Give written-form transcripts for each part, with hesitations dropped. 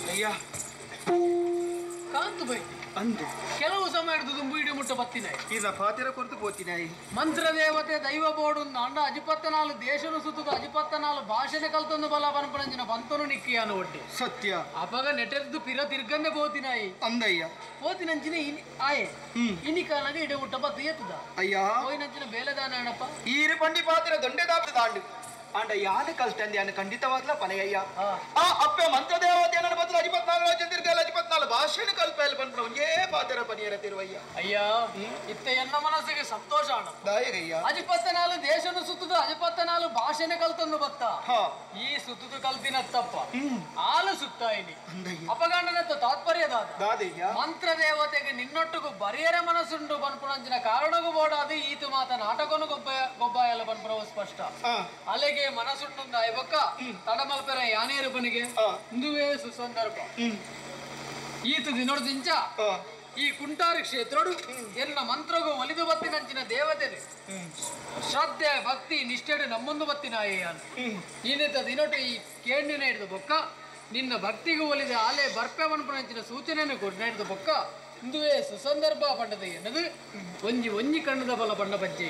ಅಯ್ಯ ಕಾಂತು ಬೈ ಅಂದು ಕೆಲವು ಸಮಯದ ದುಂಬು ಮುಟ್ಟ ಬತ್ತಿನಾಯಿ ಈಗ ಫಾತಿರ ಕೊರತು ಪೋತಿನಾಯಿ ಮಂತ್ರದೇವತೆ ದೈವ ಬೋಡು ಅಂಡ ಅಜಿಪತ್ತನಾಲು ದೇಶನು ಸುತ್ತದ ಅಜಿಪತ್ತನಾಲು ಭಾಷೆನೆ ಕಲ್ತೊಂದು ಬಲ ಪನ್ಪನಂಜಿನ ಬಂತನು ನಿಕ್ಕಿಯಾನು ಒಡ್ಡೆ ಸತ್ಯ ಅಪಗ ನೆಟೆದ್ದು ಪಿರ ತಿರ್ಗಂದೆ ಪೋತಿನಾಯಿ ಅಂದಯ್ಯ ಪೋತಿನಂಚಿನ ಆಯೆ ಇನಿ ಕಾಲಗ ಇಡೆ ಮುಟ್ಟ ಬತ್ತು ಎತ್ತದ ಅಯ್ಯ ಹೋಯಿನಂಚಿನ ಬೇಲೆದಾನ ಅಣ್ಣಪ್ಪ ಈರು ಪಂಡಿ ಪಾತಿರ ದೊಂಡೆ ದಾಂಡು ಆಂಡ ಯಾನ ಕಲ್ತಂದೆ ಅನ್ನ ಖಂಡಿತವಾಗ್ಲ ಪನೆಯಯ್ಯ ಆ ಅಪ್ಪೆ ಮಂತ್ರದೇವತೆ ನನ್ನ ಬದಲು ಅಜಿಪತ್ನಾಲು ಚಂದಿರ್ಗಲ್ಲ ಅಜಿಪತ್ನಾಲು ಭಾಷೆನ ಕಲ್ಪೆಲ್ಲ ಬಂದ್ರು ಒಂದೇ ಪಾತಿರ ಪನಿಯರ ತಿರುವಯ್ಯ ಅಯ್ಯ ಇತ್ತ ಎನ್ನ ಮನಸ್ಸಿಗೆ ಸಂತೋಷ ಅಣ್ಣ ದಾಯಗಯ್ಯ ಅಜಿಪತ್ತನಾಲು ದೇಶನು ಸುತ್ತದು ಅಜಿಪತ್ತನಾಲು ಭಾಷೆನ ಕಲ್ತಂದು ಬತ್ತ ಈ ಸುತ್ತದು ಕಲ್ತಿನ ತಪ್ಪ ಆಲು ಸುತ್ತ ಇನಿ ಅಪಗಂಡನತ್ತ ತಾತ್ಪರ್ಯದಾದ ದಾದಯ್ಯ ಮಂತ್ರದೇವತೆಗೆ ನಿನ್ನೊಟ್ಟಿಗೂ ಬರಿಯರ ಮನಸ್ಸುಂಡು ಬನ್ಪುಣಂಚಿನ ಕಾರಣಗೂ ಬೋಡಾದು ಈತು ಮಾತ ನಾಟಕನು ಗೊಬ್ಬಾಯಲ್ಲ ಬನ್ಪುಣವು ಸ್ಪಷ್ಟ ಅಲೆಗೆ ಮನಸ್ಸುಂಡು ಆಯ್ಬಕ್ಕ ತಡಮಲ್ಪೆರ ಯಾನೇರು ಬನಿಗೆ ಇಂದುವೇ ಸುಸಂದರ್ಭ ಈತು ದಿನೊಡ್ದಿಂಚ ಈ ಕುಂಟಾರು ಕ್ಷೇತ್ರಡು ಎನ್ನ ಮಂತ್ರಗೂ ಒಲಿದು ಬತ್ತಿನಂಚಿನ ದೇವತೆನೆ ಶ್ರದ್ಧೆ ಭಕ್ತಿ ನಿಷ್ಠೆಡು ನಮ್ಮೊಂದು ಬತ್ತಿನಾಯೇಯಾನು ನೀನಿತ ದಿನೊಟು ಈ ಕೇಂಡಿನ ಹಿಡಿದು ಬೊಕ್ಕ ನಿನ್ನ ಭಕ್ತಿಗೂ ಒಲಿದ ಆಲೆ ಬರ್ಪೆ ಪನಂಚಿನ ಸೂಚನೆಯನ್ನು ಕೊಡ್ನ ಹಿಡಿದು ಬೊಕ್ಕ ಇಂದುವೇ ಸುಸಂದರ್ಭ ಪಂಡದ ಎನ್ನದು ಒಂಜಿ ಒಂಜಿ ಕಣ್ಣದ ಫಲ ಪಂಡ ಪಜ್ಜೆ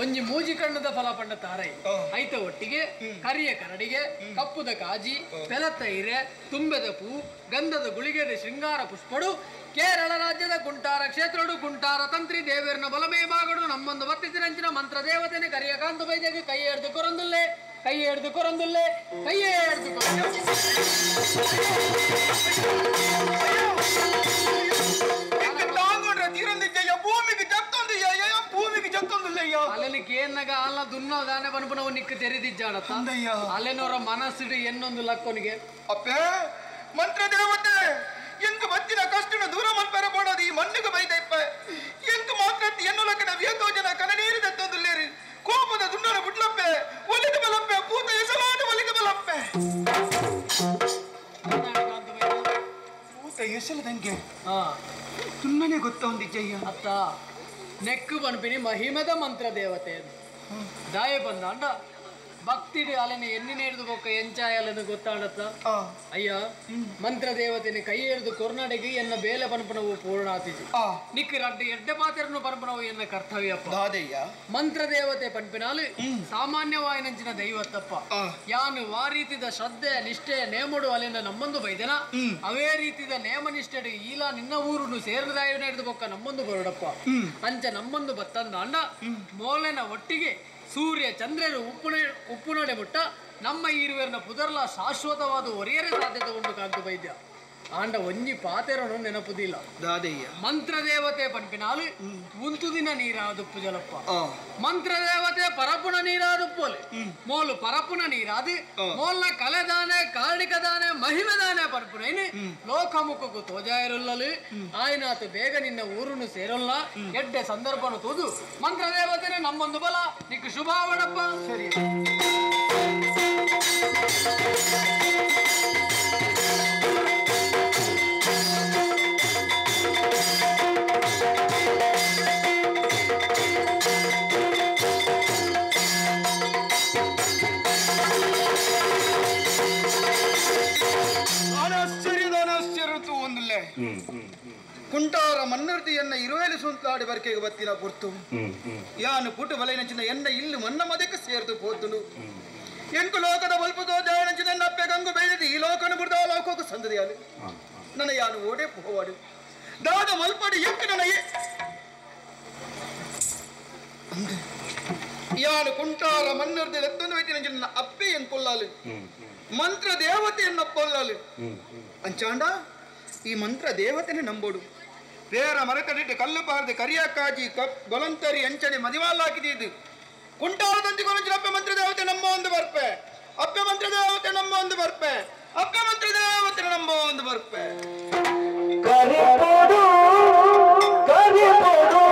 ಒಂಜಿ ಮೂಜಿ ಕಣ್ಣದ ಫಲ ಪಂಡ ತಾರೈ ಐತ ಒಟ್ಟಿಗೆ ಕರಿಯ ಕರಡಿಗೆ ಕಪ್ಪುದ ಕಾಜಿ ಪೆಲತ್ತ ಇರೆ ತುಂಬೆದ ಪೂ ಗಂಧದ ಗುಳಿಗೆದ ಶೃಂಗಾರ ಪುಷ್ಪಡು ಕೇರಳ ರಾಜ್ಯದ ಕುಂಟಾರ ಕ್ಷೇತ್ರಡು ಕುಂಟಾರ ತಂತ್ರಿ ದೇವರನ ಬಲಮೇ ಬಾಗಡು ನಮ್ಮೊಂದು ಬತ್ತಿಸಿನಂಚಿನ ಮಂತ್ರ ದೇವತೆನೆ ಕರಿಯ ಕಾಂತು ಬೈದೆಗೆ ಕೈ ಹಿಡ್ದು ಕೊರಂದುಲ್ಲೆ ಕೈ ಹಿಡ್ದು ಕೊರಂದುಲ್ಲೆ ಕೈ ಹಿಡ್ದು ಅಲೆನಿಗೆ ಏನಾಗ ಅಲ್ಲ ದುನ್ನೋದಾನೆ ಬನ್ಪುನವು ನಿಕ್ಕ ತೆರೆದಿಜ್ಜಾಣತ್ತ ಅಲೆನವರ ಮನಸ್ಸಿಡು ಎನ್ನೊಂದು ಲಕ್ಕೊನಿಗೆ ಅಪ್ಪೆ ಮಂತ್ರ ದೇವತೆ ಎಂಕ್ ಬತ್ತಿನ ಕಷ್ಟನ ದೂರ ಮನ್ಪೆರ ಬೋಡೋದು ಈ ಮಣ್ಣಿಗೆ ಬೈದೈಪ ಎಂಕ್ ಮಾತ್ರ ಎನ್ನು ಲಕ್ಕನ ವಿಯತೋ ಜನ ಕನನೀರು ದತ್ತೊಂದುಲ್ಲೇರಿ ಕೋಪದ ದುನ್ನರ ಬುಡ್ಲಪ್ಪೆ ಒಲಿದ ಬಲಪ್ಪೆ ಪೂತ ಎಸಲಾದ ಒಲಿದ ಬಲಪ್ಪೆ ಪೂತ ಎಸಲದಂಗೆ ತುನ್ನನೆ ಗೊತ್ತ ಒಂದಿಜ್ಜಯ್ಯ ಅತ್ತ ನೆಕ್ಕು ಬನ್ಪಿನಿ ಮಹಿಮದ ಮಂತ್ರ ದೇವತೆ ದಾಯ ಬಂದಾಂಡ ಭಕ್ತಿಡು ಅಲೆನ ಎನ್ನಿನ ಹಿಡಿದು ಬೊಕ್ಕ ಎಂಚಾಯಲನ್ನು ಗೊತ್ತಾಡತ್ತ ಅಯ್ಯ ಮಂತ್ರ ದೇವತೆನ ಕೈ ಹಿಡಿದು ಕೊರ್ನಾಡಿಗೆ ಎನ್ನ ಬೇಲೆ ಪನ್ಪನವು ಪೂರ್ಣಾತಿಜಿ ನಿಕ್ಕ ರಡ್ಡ ಎಡ್ಡೆ ಪಾತ್ರನು ಪನ್ಪನವು ಎನ್ನ ಕರ್ತವ್ಯಪ್ಪ ಮಂತ್ರ ದೇವತೆ ಪನ್ಪಿನಾಲು ಸಾಮಾನ್ಯವಾಯಿನಂಚಿನ ದೈವತ್ತಪ್ಪ ಯಾನು ವಾ ರೀತಿದ ಶ್ರದ್ಧೆ ನಿಷ್ಠೆ ನೇಮಡು ಅಲ್ಲಿಂದ ನಮ್ಮೊಂದು ಬೈದನ ಅವೇ ರೀತಿದ ನೇಮ ನಿಷ್ಠೆಡು ಈಲ ನಿನ್ನ ಊರುನು ಸೇರಿದಾಯ ಹಿಡಿದು ಬೊಕ್ಕ ನಮ್ಮೊಂದು ಬರೋಡಪ್ಪ ಅಂಚ ನಮ್ಮೊಂದು ಬತ್ತಂದ ಅಂಡ ಮೋಲೆನ ಒಟ್ಟಿಗೆ ಸೂರ್ಯ ಚಂದ್ರರು ಉಪ್ಪುನಡೆ ಮುಟ್ಟ ನಮ್ಮ ಈರುವೆರನ ಪುದರ್ಲ ಶಾಶ್ವತವಾದ ಒರಿಯರೆ ಸಾಧ್ಯತೆ ಉಂಟು ಕಾಂತು ವೈದ್ಯ ಆಂಡ ಒಂಜಿ ಪಾತೆರನು ನೆನಪುದಿಲ್ಲ ಮಂತ್ರದೇವತೆ ಪನ್ಪಿನಾಲು ಉಂತುದಿನ ನೀರಾದುಪ್ಪು ಜಲಪ್ಪ ಮಂತ್ರದೇವತೆ ಪರಪುಣ ನೀರಾದುಪ್ಪೋಲೆ ಮೋಲು ಪರಪುಣ ನೀರಾದು ಮೋಲ್ನ ಕಲೆದಾನೆ ಕಾರಣಿಕದಾನೆ ಮಹಿಮೆದಾನೆ ಪನ್ಪುನೈನು ಲೋಕಮುಖಕ್ಕೂ ತೋಜಾಯಿರುಲ್ಲಲು ಆಯ್ನಾತು ಬೇಗ ನಿನ್ನ ಊರುನು ಸೇರಲ್ಲ ಎಡ್ಡೆ ಸಂದರ್ಭನು ತೂದು ಮಂತ್ರದೇವತೆನೆ ನಮ್ಮೊಂದು ಬಲ ನಿಕ್ ಶುಭಾವಣಪ್ಪ ಸರಿ ಕುಂಟಾರ ಮನ್ನರ್ತಿ ಎನ್ನ ಇರುವೇಲು ಸುಂತಾಡಿ ಬರ್ಕೆಗೆ ಬತ್ತಿನ ಪೊರ್ತು ಯಾನು ಪುಟ್ಟು ಬಲೈನಂಚಿನ ಎನ್ನ ಇಲ್ಲು ಮನ್ನ ಮದಕ್ಕೆ ಸೇರ್ದು ಪೋತುನು ಎಂಕು ಲೋಕದ ಬಲ್ಪುದೋ ಜಾಯನಂಚಿನ ಅಪ್ಪೆ ಗಂಗು ಬೆಳೆದು ಈ ಲೋಕನ ಬುಡ್ದ ಆ ಲೋಕಕ್ಕೂ ಸಂದದಿಯಾಲು ನನ್ನ ಯಾನು ಓಡೆ ಪೋವಾಡು ದಾದ ಮಲ್ಪಡಿ ಎಂಕು ನನ್ನ ಯಾನು ಕುಂಟಾರ ಮನ್ನರ್ದಿ ಎತ್ತೊಂದು ವೈತಿನಂಚಿನ ಅಪ್ಪೆ ಎನ್ಕೊಲ್ಲಾಲು ಮಂತ್ರ ದೇವತೆ ಎನ್ನಪ್ಪೊಲ್ಲಾಲು ಅಂಚಾಂಡ ಈ ಮಂತ್ರ ದೇವತೆನೆ ನಂಬೋಡು ಬೇರ ಮರಕಡಿಟ್ಟು ಕಲ್ಲು ಪಾರದೆ ಕರಿಯ ಕಾಜಿ ಕಪ್ ಗೊಲಂತರಿ ಅಂಚನೆ ಮದಿವಾಲಾಕಿದೀದು ಕುಂಟಾರದಂತಿ ಅಪ್ಪೆ ಮಂತ್ರ ದೇವತೆ ನಮ್ಮ ಒಂದು ಬರ್ಪೆ ಅಪ್ಪೆ ಮಂತ್ರ ದೇವತೆ ನಮ್ಮ ಒಂದು ಬರ್ಪೆ ಅಪ್ಪೆ ಮಂತ್ರ ದೇವತೆ ನಮ್ಮ ಒಂದು ಬರ್ಪೆ ಕರಿಪೋಡು ಕರಿಪೋಡು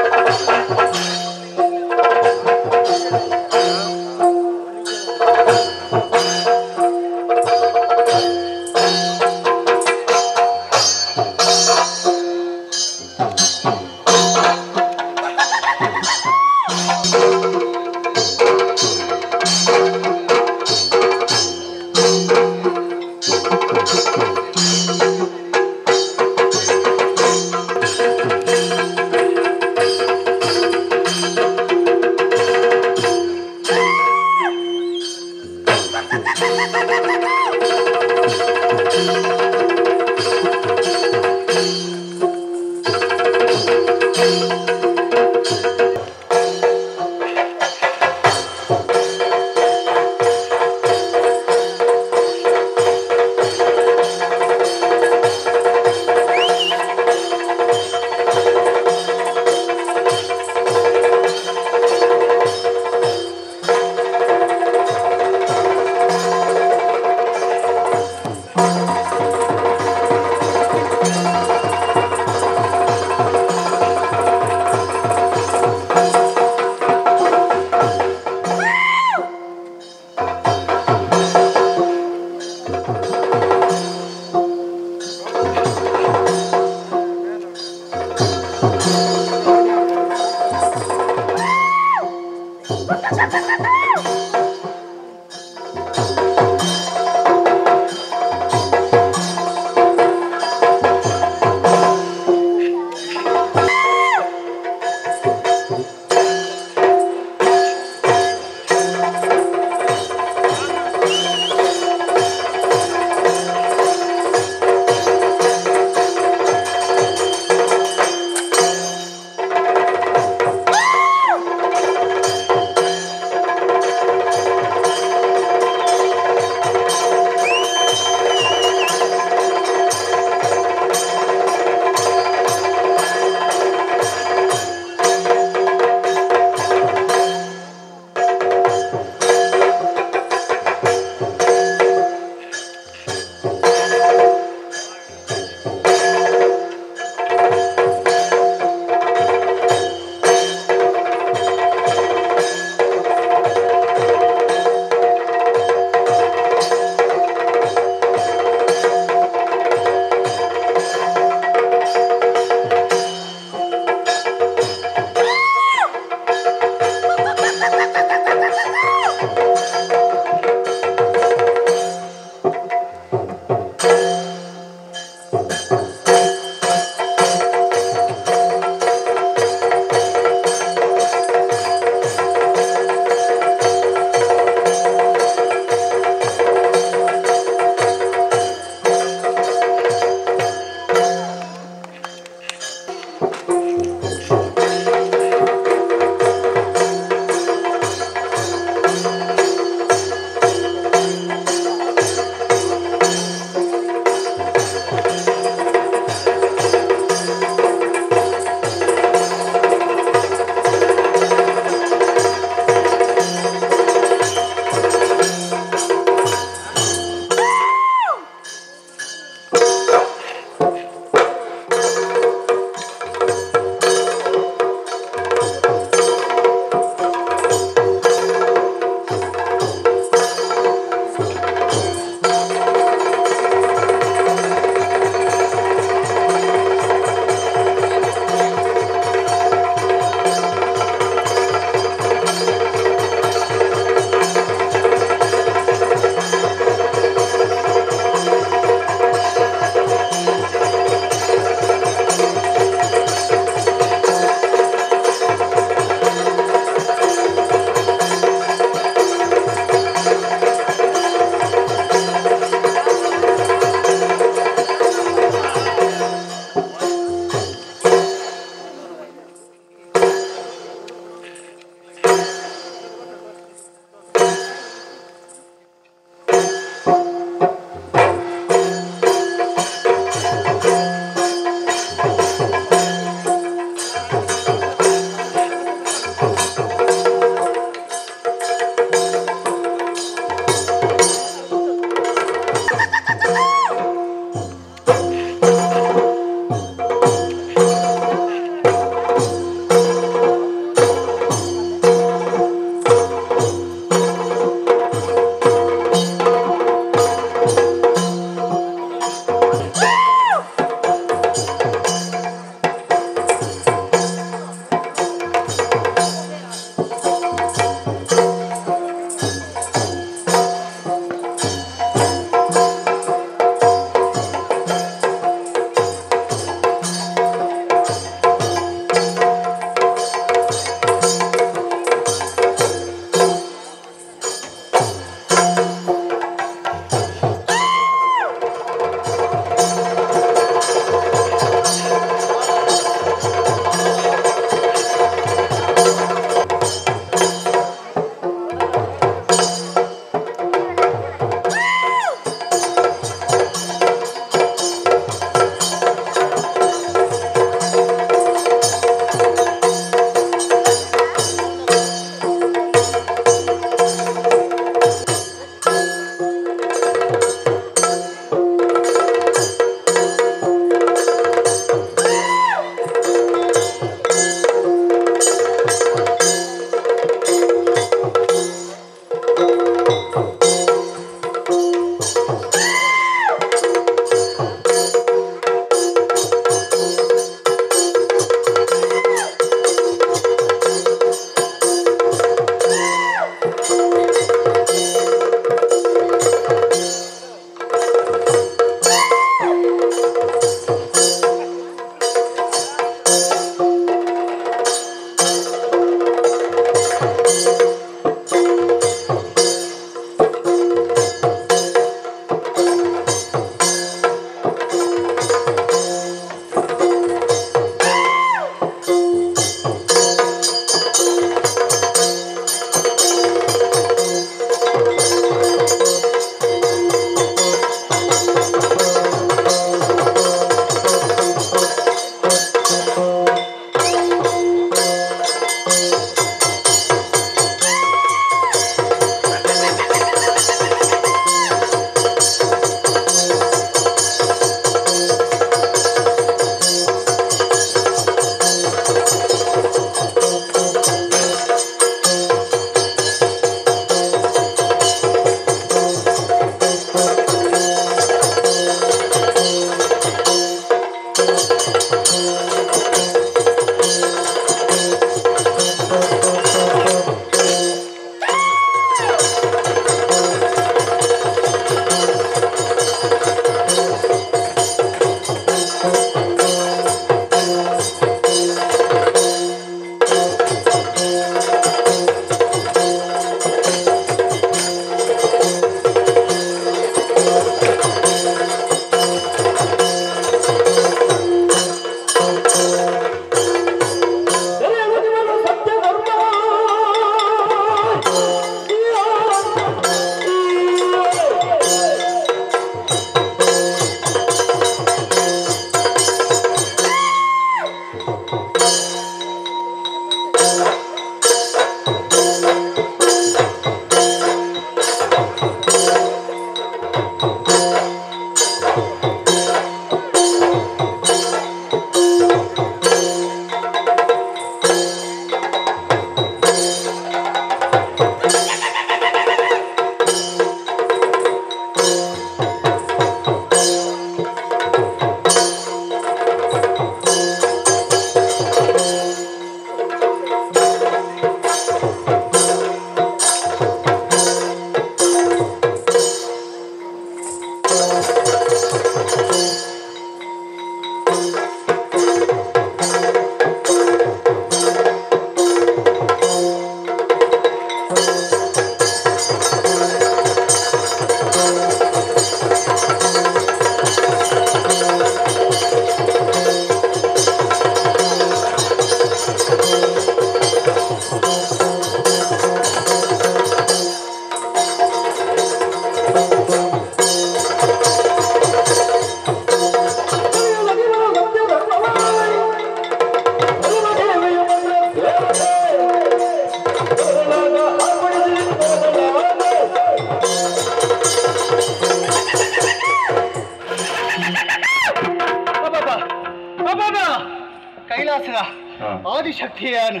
ಶಕ್ತಿಯಾನು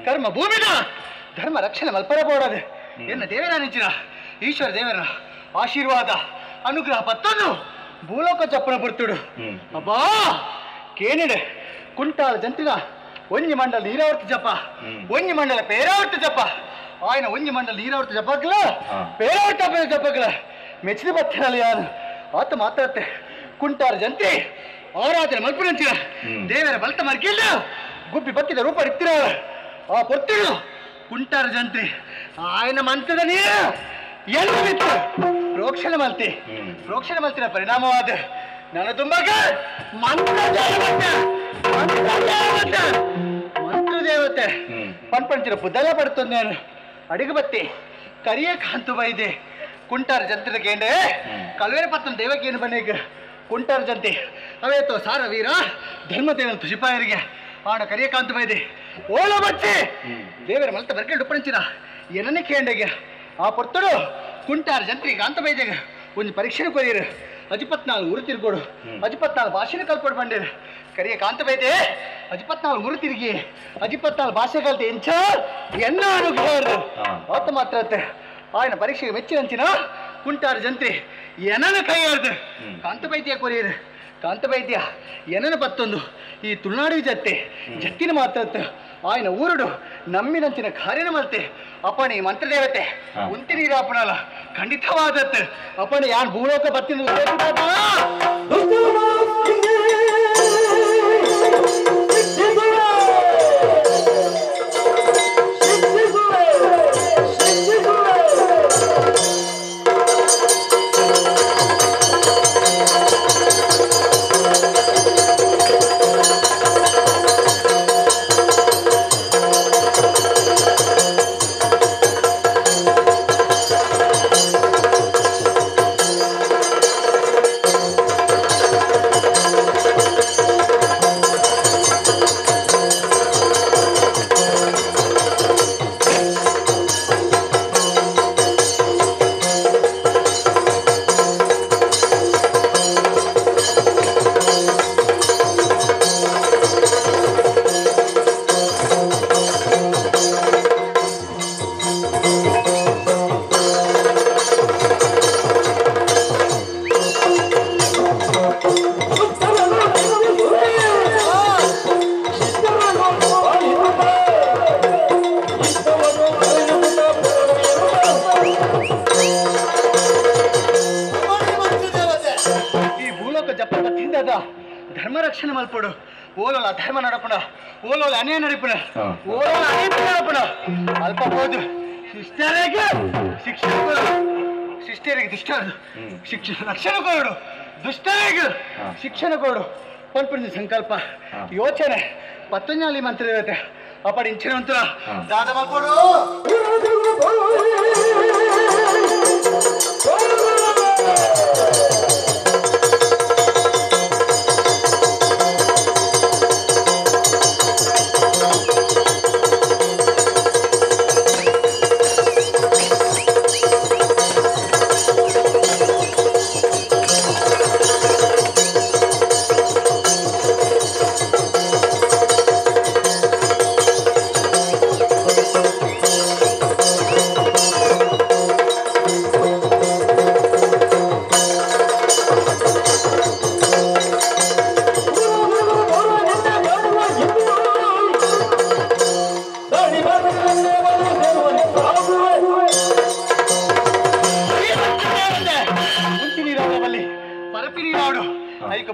ಕರ್ಮ ಭೂಮಿನ ಧರ್ಮ ರಕ್ಷಣೆ ಮಲ್ಪರ ಬೋಡದು ಎನ್ನ ದೇವರ ನಿಂಚಿನ ಈಶ್ವರ ದೇವರ ಆಶೀರ್ವಾದ ಅನುಗ್ರಹ ಪತ್ತೊಂದು ಭೂಲೋಕ ಚಪ್ಪನ ಪುರ್ತುಡು ಅಬ್ಬಾ ಕೇನಿಡೆ ಕುಂಟಾಲ ಜಂತಿನ ಒಂಜಿ ಮಂಡಲ ನೀರಾವರ್ತಿ ಜಪ ಒಂಜಿ ಮಂಡಲ ಪೇರಾವರ್ತಿ ಜಪ ఆయన ಒಂಜಿ ಮಂಡಲ ನೀರಾವರ್ತಿ ಜಪಕ್ಲ ಪೇರಾವರ್ತಿ ಜಪಕ್ಲ ಮೆಚ್ಚಿದ ಬತ್ತಲ್ಲ ಯಾರು ಆತ ಮಾತಾಡ್ತೆ ಕುಂಟಾರ ಜಂತಿ ಆರಾಧನೆ ಮಲ್ಪುನಂಚಿನ ದೇವರ ಬಲ್ತ ಮರ್ಕಿಲ್ಲ ಗುಬ್ಬಿ ಬತ್ತಿದ ರೂಪ ಇತ್ತಿರ ಆ ಪೊರ್ತಿಡು ಕುಂಟಾರ ಜಂತ್ರಿ ఆయన ಮಂತ್ರದ ನೀರು ಎಲ್ಲ ಪ್ರೋಕ್ಷಣೆ ಮಲ್ತಿ ಪ್ರೋಕ್ಷಣೆ ಮಲ್ತಿನ ಪರಿಣಾಮವಾದ ನನ್ನ ತುಂಬಾಗ ಮಂತ್ರ ದೇವತೆ ಮಂತ್ರ ದೇವತೆ ಮಂತ್ರ ದೇವತೆ ಪನ್ಪಂಚಿನ ಪುದಲ ಪಡ್ತೊಂದು ನಾನು ಅಡಿಗೆ ಬತ್ತಿ ಕರಿಯ ಕಾಂತು ಬೈದೆ ಕುಂಟಾರ ಜಂತ್ರದ ಕೇಂಡೆ ಕಲ್ವೇರ ಪತ್ತನ ದೇವಕೇನು ಬನ್ನಿಗ ಕುಂಟಾರ ಜಂತಿ ಅವೇತೋ ಸಾರ ವೀರ ಧರ್ಮದೇವನ ತುಷಿಪಾಯರಿಗೆ ಆಣ ಕರಿಯ ಕಾಂತು ಬೈದೆ ಓಲ ಬಚ್ಚಿ ದೇವರ ಮಲ್ತ ಬರ್ಕೆಂಡು ಉಪ್ಪಣಂಚಿನ ಏನನ್ನೇ ಕೇಂಡೆಗೆ ಆ ಪೊರ್ತಡು ಕುಂಟಾರ ಜಂತ್ರಿ ಕಾಂತ ಬೈದೆಗ ಒಂದು ಪರೀಕ್ಷೆನ ಕೊರಿಯರು ಅಜಿಪತ್ನಾಲ್ ಊರು ತಿರುಗೋಡು ಅಜಿಪತ್ನಾಲ್ ಭಾಷೆನ ಕಲ್ಪಡು ಬಂದಿರು ಕರಿಯ ಕಾಂತ ಬೈದೆ ಅಜಿಪತ್ನಾಲ್ ಊರು ತಿರುಗಿ ಅಜಿಪತ್ನಾಲ್ ಭಾಷೆ ಕಲ್ತೆ ಎಂಚ ಎನ್ನ ಅನುಗ್ರಹ ಆತ ಮಾತ್ರ ఆయన ಪರೀಕ್ಷೆಗೆ ಮೆಚ್ಚಿನಂಚಿನ ಕುಂಟಾರ ಜಂತ್ರಿ ಏನನ ಕೈಯಾರ್ದು ಕಾಂತಬೈದ್ಯ ಕೊರಿಯರು ಕಾಂತಬೈದ್ಯ ಏನನ ಪತ್ತೊಂದು ಈ ತುಳುನಾಡು ಜತ್ತೆ ಜತ್ತಿನ ಮಾತ್ರ ఆయన ಊರುಡು ನಮ್ಮಿನಂಚಿನ ಕಾರ್ಯನ ಮಲ್ತೆ ಅಪ್ಪಣೆ ಈ ಮಂತ್ರದೇವತೆ ಉಂತಿ ನೀರಾಪಣಲ್ಲ ಖಂಡಿತವಾದತ್ತೆ ಅಪ್ಪಣೆ ಯಾನ್ ಭೂಲೋಕ ಬತ್ತಿನ ಧರ್ಮ ರಕ್ಷಣೆ ಮಲ್ಪಡು ಓಲೋಲ ಧರ್ಮ ನಡಪಣ ಓಲೋಲ ಅನ್ಯಾಯ ನಡಪಣ ಓಲೋಲ ಅನೀತಿ ನಡಪಣ ಅಲ್ಪ ಹೋದು ಶಿಷ್ಟರಿಗೆ ಶಿಕ್ಷಣ ಕೊಡು ಶಿಷ್ಟರಿಗೆ ದುಷ್ಟರು ಶಿಕ್ಷಣ ರಕ್ಷಣೆ ಕೊಡು ದುಷ್ಟರಿಗೆ ಶಿಕ್ಷಣ ಕೊಡು ಪನ್ಪುಂಜಿ ಸಂಕಲ್ಪ ಯೋಚನೆ ಪತ್ತಂಜಾಲಿ ಮಂತ್ರ ಇರುತ್ತೆ ಅಪ್ಪಡಿ ಇಂಚಿನ ದಾದ ಮಲ್ಪಡು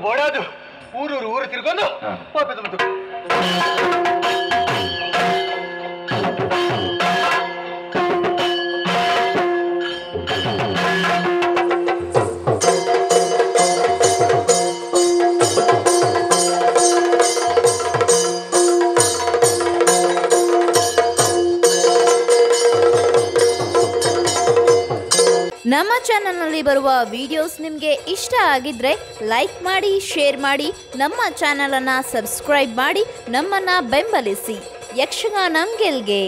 ಬೋಡಾದು ಊರೂರು ಊರು ತಿರ್ಕೊಂಡು ಪಾಪದ ಮತ್ತು ನಮ್ಮ ಚಾನೆಲ್ನಲ್ಲಿ ಬರುವ ವಿಡಿಯೋಸ್ ನಿಮಗೆ ಇಷ್ಟ ಆಗಿದ್ರೆ ಲೈಕ್ ಮಾಡಿ, ಶೇರ್ ಮಾಡಿ, ನಮ್ಮ ಚಾನೆಲನ್ನು ಸಬ್ಸ್ಕ್ರೈಬ್ ಮಾಡಿ, ನಮ್ಮನ್ನು ಬೆಂಬಲಿಸಿ. ಯಕ್ಷಗಾನ ಗೆಲ್ಗೆ.